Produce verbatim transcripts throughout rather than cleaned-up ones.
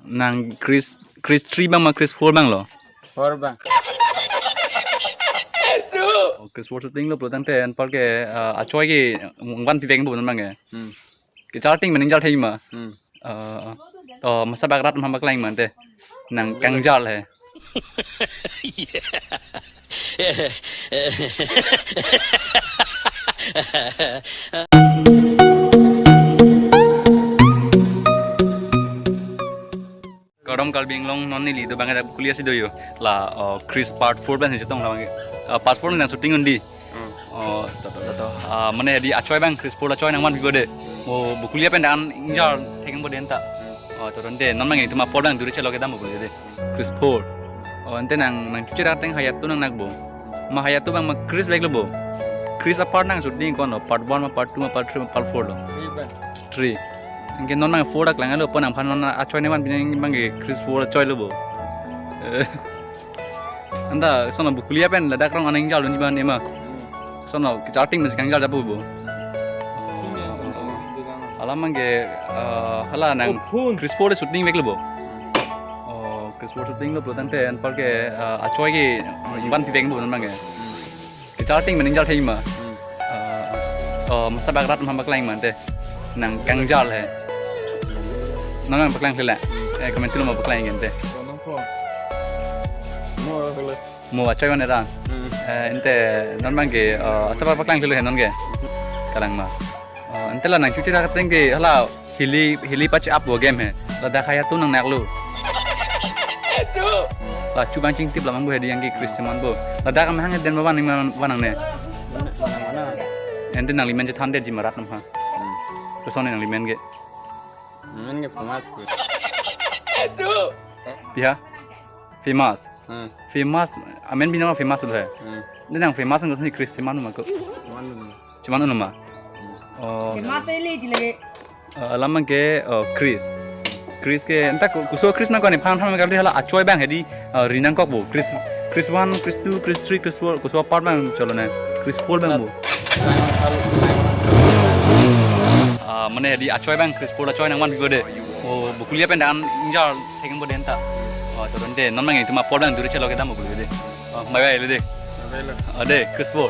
Nang Chris, Chris three abang ma Chris four abang lo? Four abang. Oh, Chris four shooting lo pulotangte anparke, ah, achoi ke vanpi vekpo non abangke. Hmm. Kecharting ma ning jar thei ma. Hmm. Ah, to masa bak rat ma paklang ma ante. Nang kangjal he. Kardom Karbi Anglong, non neli do abang ada Bokolia si do yo. La, oh, Chris part four abang chetong la abang. Ah, part four nang shooting un dei. Hmm. Oh, to, to, to, to. Ah, mane hedi achoi abang, Chris four achoi nang vanpipo dei. Oh, Bokolia pen dan ingjar thekang po dei anta. Hmm. Oh, to, to, dei. Non abang itum apor abang duri chelo kedam Bokolia dei. Chris four. Oh, ante nang, nang chuche dak teng Hayato nang nak bo. Ma Hayato abang ma Chris vek lo bo. Chris apart nang shooting ko-an lo, part one ma, part two ma, part three ma, part four lo? Three abang. Three. Anke non abang four dak lang lo, pon nangphan non achoi ne vanpi nang abangke Chris four achoi lo bo. Eh. Anta, sono Bokolia pen ladak arong anang jal dun jiban ema. Hmm. Sono kecharting masi kangjal japo bo. Alam abangke, eh, hala nang Oh, phone. Chris four shooting vek lo bo. Oh, Chris four shooting lo pulotangte anparke, eh, achoi ke vanpi vekpo non abangke. Hmm. Kecharting ma ning jar thei ma. Hmm. Eh, oh, masa bak rat ma paklang ma ante. Nang kangjal he. Nang paklang thela. Eh, comment lo ma paklang ante. Nang po. Mo, mo achoi van era. Hmm. Eh, ante non abangke, eh, asap paklang thelo he non ke. Kalang ma. Eh, ante la nang chuche dak teng ke hala hili, hili pache-ap bo game he. Ladak Hayato nang nak lo. La chu abang chingtip la abang bo hedi yang ke Chris cheman bo. Ladak amahang den ma van nang, van nangne. Mana, mana? Ante nanglimen chethan detji ma rat nangphan. Hmm. Kosonne nanglimen ke? Amen ke famous. Ya. Famous. Hmm. Famous. Amen binong famous lo he. Hmm. Dei nang famous nang kosonne Chris cheman ma ko. Cheman lo. Cheman lo ma. Hmm. Oh. Cheman se le ji lage. Eh, alam abangke, oh, Chris. Chris ke, anta ko-, koso Chris nang ko nephan phan kali hala achoi abang hedi, eh, ri nangkok bo. Chris, Chris one, Chris two, Chris three, Chris four, koso apart abang cholo ne. Chris four abang bo. Ah, mane hedi achoi abang, Chris four achoi nang vanpipo dei. Oh, Bokolia pen dan ingjar thekang po dei anta. Oh, to dei, non abang itum apor abang duri chelo kedam Bokolia dei. Oh, bye bye lo dei. Bye bye lo. Oh, dei, Chris four.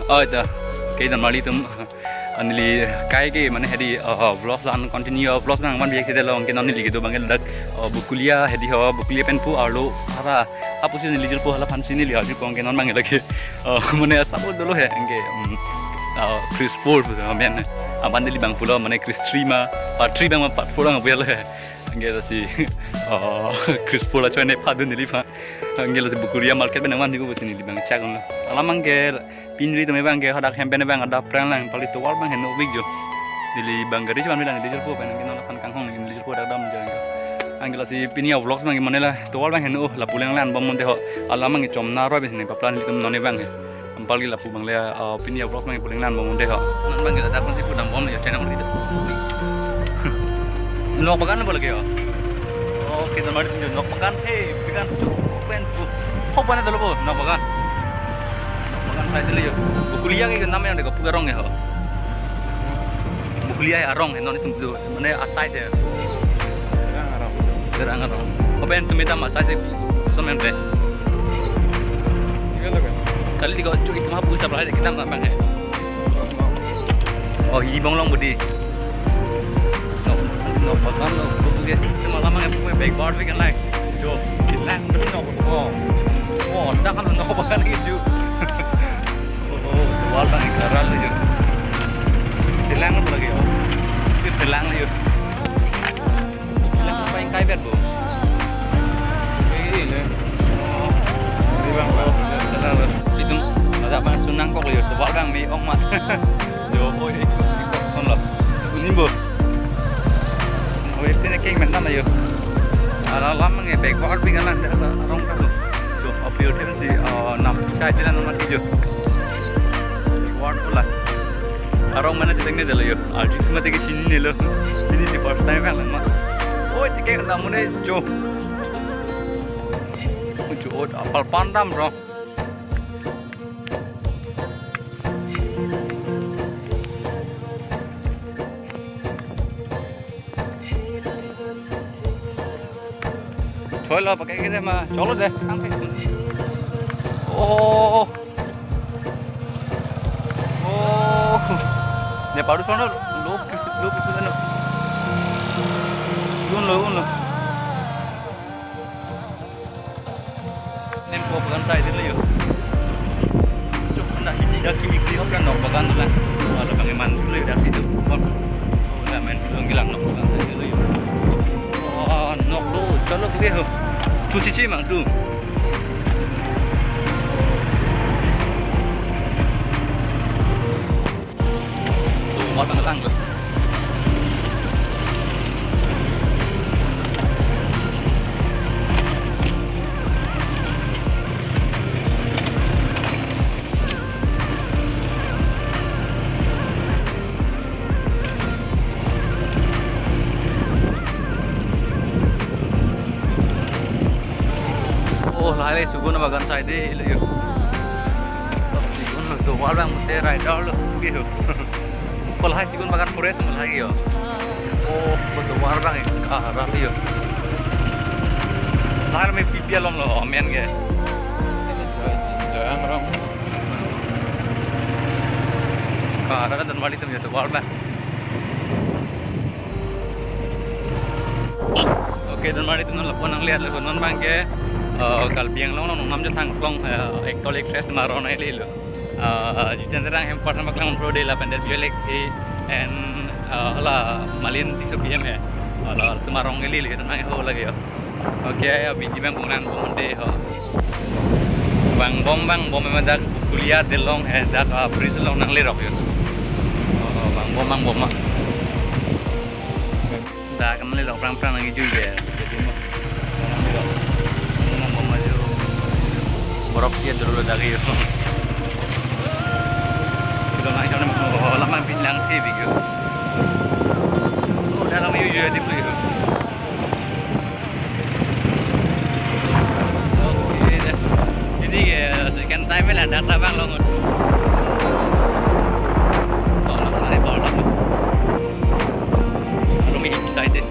Oh, to. Okay, dan marli itum. Neli kai ke mane hedi, uh, vlogs an continue, vlogs nang vanpi vek thelo, anke non neli kedo abangke ladak, uh, Bokolia hedi ho, Bokolia pen pu arlo hara hapusi neli jirpo, hala aphansi neli arjupo, anke non abangke lake, uh, mane asap dolo he anke, um, uh, Chris four pu amen, aban neli abang pulo mane Chris three ma, part three abang ma part four abang pulo he. Anke lasi, uh, Chris four achoi nephan dun neliphan. Anke lasi Bokolia market pen nang vanpipo pusi neli abang chak lo. Alam abangke pini ri tumi abangke hadak hem pen abang ada prank lang, pali tovar abang heno big jo. Neli abang gari chevan bilang neli jirpo pen, anke non aphan kanghong neli jirpo dak dam jo. Anke lasi pini a-vlogs abangke mane la tovar abang heno, lapu lang lan bom ante ho. Alam abangke chomna roi besi ne paplan nelitum non abangke. Ampal ke lapu abang le, ah, pini a-vlogs abangke pu lang lan bom ante ho. Non abangke ladak nangsi pudam bom le channel neli do. Nok bagan bo lake ho. Okay, teman-teman, nok bagan, hey, bagan, chok, pen, chok, pen, dolo bo, nok bagan. Nok bagan, sai dolo yo. Bokolia ke nam yang deko pu arong he ho. Bokolia arong he non itum do, mane asai se. Terang arong. Terang arong. Open tum itam asai se, somen pe. Kali deko, chok, itum hapu supply de kitam abang he. Oh, hi bong long budi. Nok, nok bagan nok buke. Cuma lama nge punya backward weekend lang. Jo, lang dulu nok. Oh. Oh, dah kan nok bagan lagi ju. Oh, wal bang karal lagi. Telang lagi. Telang lagi. Lang apa yang kai bet bu? Ini, ini. Ini bang, bang. Tenang, bang. Itum, ada bang sunang kok liur. Tebak bang mi ong mat. Yo, oi, ikut, ikut, son lah. Ini bu. Oh, ini keng mentan lah yo. Ala lam nge backward bi ngalang dah, arong kan lo. So, appeal tem si, ah, nam kai jalan nama ki jo. Backward pula. Arong mana cheteng ne dalo yo. Arju sima teke chini ne lo. Ini si first time kan ma. Oh, teke na mune jo. Jo, oh, apal pandam, bro. Cholo, pakai kita mah, cholo deh. Oh. Oh. Ne baru sono, lo, lo, lo, lo. Lo, lo, lo. Nempo bagan side lo yo. Chok na hidi dak kimi kri hop kan nok bagan lo. Wala bang eman lo yo dak situ. Kon. Oh, na men lo ngilang nok bagan side lo yo. Oh, nok lo, cholo ke ho. Tu cici mang tu. Tu, mor bang lang tu. Oh, lahai le Segun bagan side lo yo. Segun lo, tovar bang mesti rider lo, gitu. Ko lahai Segun bagan forest mo lahai yo. Oh, ko tovar bang, ah, ram yo. Lahai me pipi along lo, men ke. Jayang ram. Ka, ada kan dan mali tum yo tovar bang. Oke, dan mari tenon lapu nangliat lo non bang ke, eh, Karbi Anglong along nongnam jethang klong, eh, actor actress ma ron ai lo. Eh, Jiten Terang hem part sama klang pro de lapen der biolek e en, eh, la Malin Tisso P M he. Ala temarong eli le teman ho lagi ya. Oke, ya biji bang konglan bom de ho. Bang bom, bang bom, memang dak kuliah delong, eh, dak, ah, bridge along nanglerok yo. Oh, bang bom, bang bom, ah. Dak kami lelok prang prang nangkeju ya. Jadi mo. Nanglerok. Bang bom maju. Borok dia dulu dak yo. Kita nang sana mo lama bilang T V yo. Oh, dak kami yo yo di yo. Oke deh. Ini ya, second time lah datang bang lo ngot. Oh, nang sana bawah lo. Kalau mi excited.